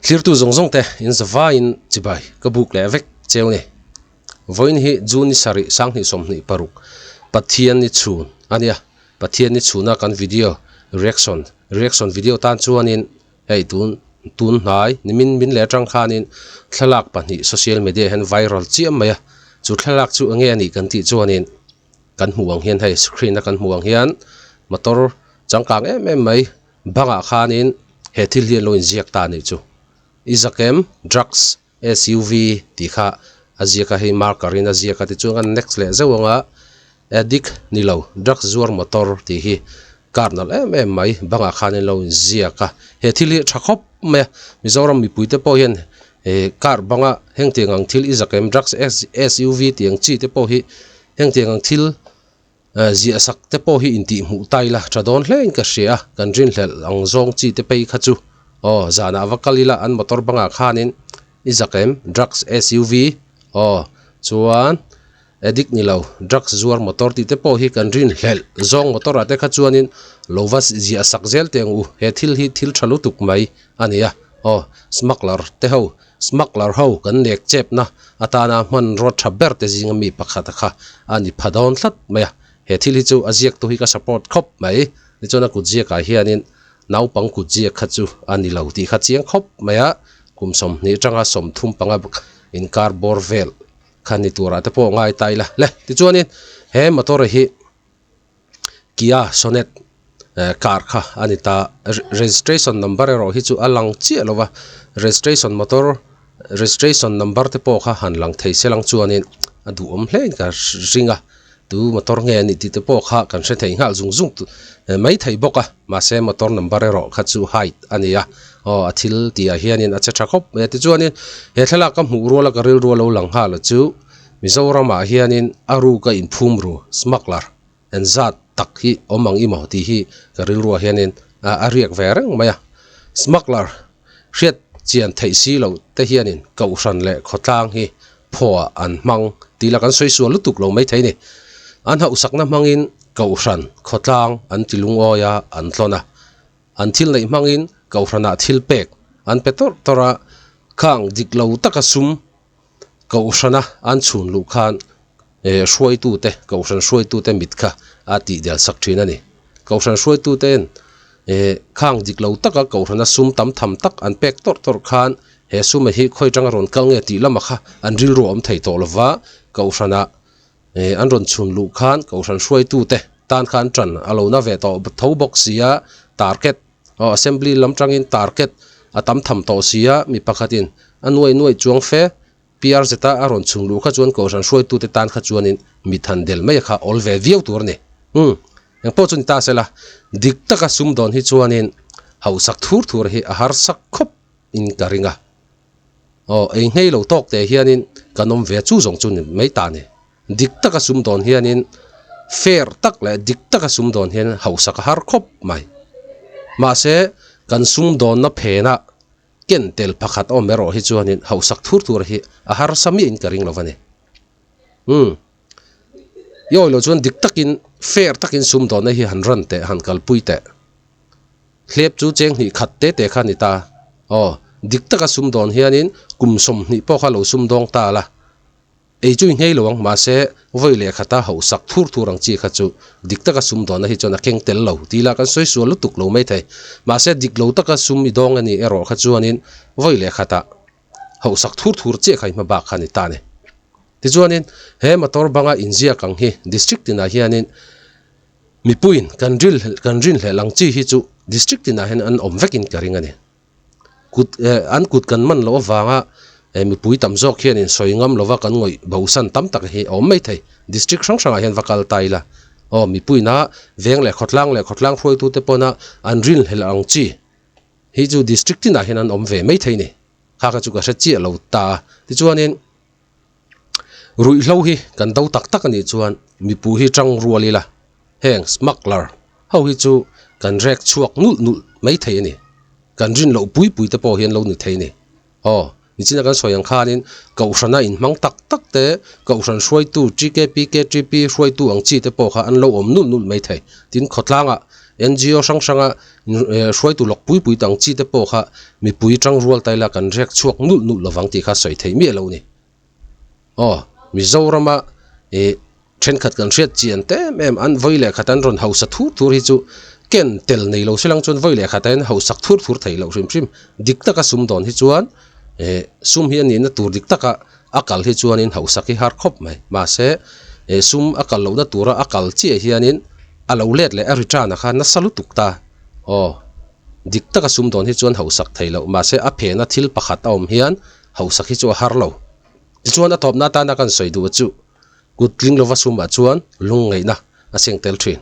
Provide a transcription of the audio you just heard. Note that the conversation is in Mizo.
Thlirtu zawng zawng te in zavaiin chibai ka buk leh vek cheu ni. Vawiin hi June ni sarih sanghnih 26 Pathian ni chhun a nia. Pathian ni chhuna kan video reaction reaction video tan chuanin hei tun tun hnai nimin min leh atang khanin thlalak pahnih social media hian viral chiam mai a. Chu thlalak chu enge a nih kan tih chuanin kan hmuh ang hian hei screen a kan hmuh ang hian motor changkang em em mai bangah khanin he thil hi an lo inziak ta a nih chu. I zakem drugs SUV tih kha a ziak a hei marker in a ziak a tichuan kan next leh zeuh ang a addict ni lo drugs zuar motor tih hi car nalh em em mai bangah khan an lo inziak a he thil hi tha khawp mai a Mizoram mipui te pawh hian eh car banga heng tiang ang thil i zakem drugs SUV tih ang chi te pawh hi heng tiang ang thil Ziah sak te pawh hi intih hmuh ta ila tha dawn hle in ka hria a, kan rinhlelh ang zawng chi te phei kha chu aw zanah va kal ila an motor bangah khanin i zak em drugs SUV aw chuan addict ni lo drugs zuar motor tih te pawh hi kan rinhlelh zawng motor ah te kha chuanin lo va ziah sak zel teh ang u he thil hi thil tha lutuk mai a ni a aw smuggler te ho Smuggler ho kan nek chepna atana hmanraw tha ber te zinga mi pakhat a kha a ni pha dawn tlat mai a. He thil hi chu a ziaktu hi ka support khawp mai. Tichuan a kutziakah hianin naupang kutziak kha chu a ni lo tih kha chiang khawp mai a. Kum 20 atanga 35 inkar bawr vel kha ni turah te pawh ngai ta ila. Le tichuanin he motor hi Kia Sonet car kha a ni ta. Registration number erawh hi chu a lang chiah lo va, registration motor registration number te pawh kha han lang thei se lang chuanin a duhawm hle in ka ring a, tu motor nge a nih tih te pawh kha kan hre thei nghal zung zung mai thei bawk a, mahse motor number erawh kha chu hide a ni a, aw a thil tihah hianin a che tha khawp mai a tichuanin he thlalak ka hmuh ruala ka rilru a lo lang nghal a chu. Mizoramah hianin a ruka inphum ru, smuggler, en zat tak hi awm ang i maw tih hi ka rilruah hianin a riak ve reng mai a. Smuggler hriat chian theih si loh te hianin kohhran leh khawtlang hi phaw-ah an hmang tih lah kan sawi sual lutuk lo maithei ni. An hauhsakna hmangin kohhran, khawtlang an ti lungawi a, an tlawn a. An thil neih hmangin kohhranah thil pek an pe tawrh tawrh a, khang dik lo taka sum Kohhrana an chhun luh khan eh hruaitute, Kohhran hruaitute mit kha a tih del sak thin a ni. Kohhran hruaitute'n eh khang dik lo taka Kohhrana sum tam tham tak an pek tawrh tawrh khan he sum hi khawi tanga rawn kal nge tih lamah kha an rilru a awm thei tawh lova, Kohhrana eh an rawn chhun luh khan Kohhran hruaitute tan khan tan a lo na ve tawh tho bawk si a, target Aw assembly lam tangin target a tam tham tawh si a, mi pakhatin a nuai nuai chuang fe PR zeta a rawn chhung luh kha chuan kohhran hruaitute tan kha chuanin mit han del mai a kha awl ve viau tur a ni. Umm, engpawh chu ni ta sela, dik taka sum dawn hi chuanin hausak thur thur hi a harsak khawp in ka ring a. Aw, ei nghei lo tawk teh hianin kan awm ve chu zawng chu ni mai ta ni. Dik taka sum dawn hianin fair tak leh dik taka sum dawn hian hausak a har khawp mai. Mahse, kan sum dawnna phenah ken tel pakhat awm erawh hi chuanin hausak thur tur hi a harsa miahin ka ring lo va ni. Umm. I awih loh chuan dik takin fair takin sum dawnna hi han run teh, han kalpui teh. Hlep chu cheng hnih khat te te kha a ni ta. Aw, dik taka sum dawn hianin kum 20 pawh kha lo sum dawng ta la. Ei chu i nghei lo ang, mahse vawi leh khata hauhsak thur thur ang chi kha chu dik taka sum dawnna hi chuan a keng tel lo tih lah kan sawi sual lutuk lo maithei. Mahse dik lo taka sum i dawng a nih erawh kha chuanin vawi leh khata hauhsak thur thur chiah kha i hma bak kha a ni ta a ni. Tichuanin he motor banga inziak ang hi district tinah hianin mipuiin kan ril kan rinhlelh ang chi hi chu district tinah hian an awm vekin ka ring a ni. Kut eh an kut kan man loh avanga eh mipui tam zawk hianin sawi ngam lova kan ngawih bosan tam tak hi a awm mai thei. District hrang hrangah hian va kal ta ila aw mipuina veng leh khawtlang leh khawtlang hruaitute pawna an rinhlelh ang chi hi chu district tinah hian an awm ve mai thei ni. Kha kha chu ka hre chiah lo ta a. Tichuanin ruihhlo hi kan do tak tak a nih chuan mipui hi tang rual ila heng smuggler ho hi chu kan rek chhuak nulh nulh mai thei a ni. Kan rin loh pui pui te pawh hian lo ni thei a ni. Aw, nichina kan sawi ang khanin Kohhrana inhmang tak tak te, Kohhran hruaitu TKP, KTP hruaitu ang chi te pawh kha an lo awm nulh nulh mai thei. Tin, khawtlangah NGO hrang hranga hruaitu lawk pui pui tang chi te pawh kha mipui tang rual ta ila kan rek chhuak nulh nulh lovang tih kha sawi theih miah lo a ni. Aw, Mizorama ih thenkhat kan hriat chian te em em an vawi leh khat an rawn hausa thur thur hi chu ken tel nei lo se lang chuan vawi leh khat a in hausak thur thur theih loh hrim hrim. Dik taka sum dawn hi chuan ih sum hi a nihna tur dik taka a kal hi chuanin hausak hi har khawp mai. Mahse ih sum a kal lohna tura a kal chiah hianin a lo let leh a return a kha nasa lutuk ta. Aw, dik taka sum dawn hi chuan hausak theih loh. Mahse a phena thil pakhat a awm hian hausak hi chu a har lo. Tichuan a tawpna atana kan sawi duh chu kut tling lova sumah chuan lungngaihna a seng tel thin.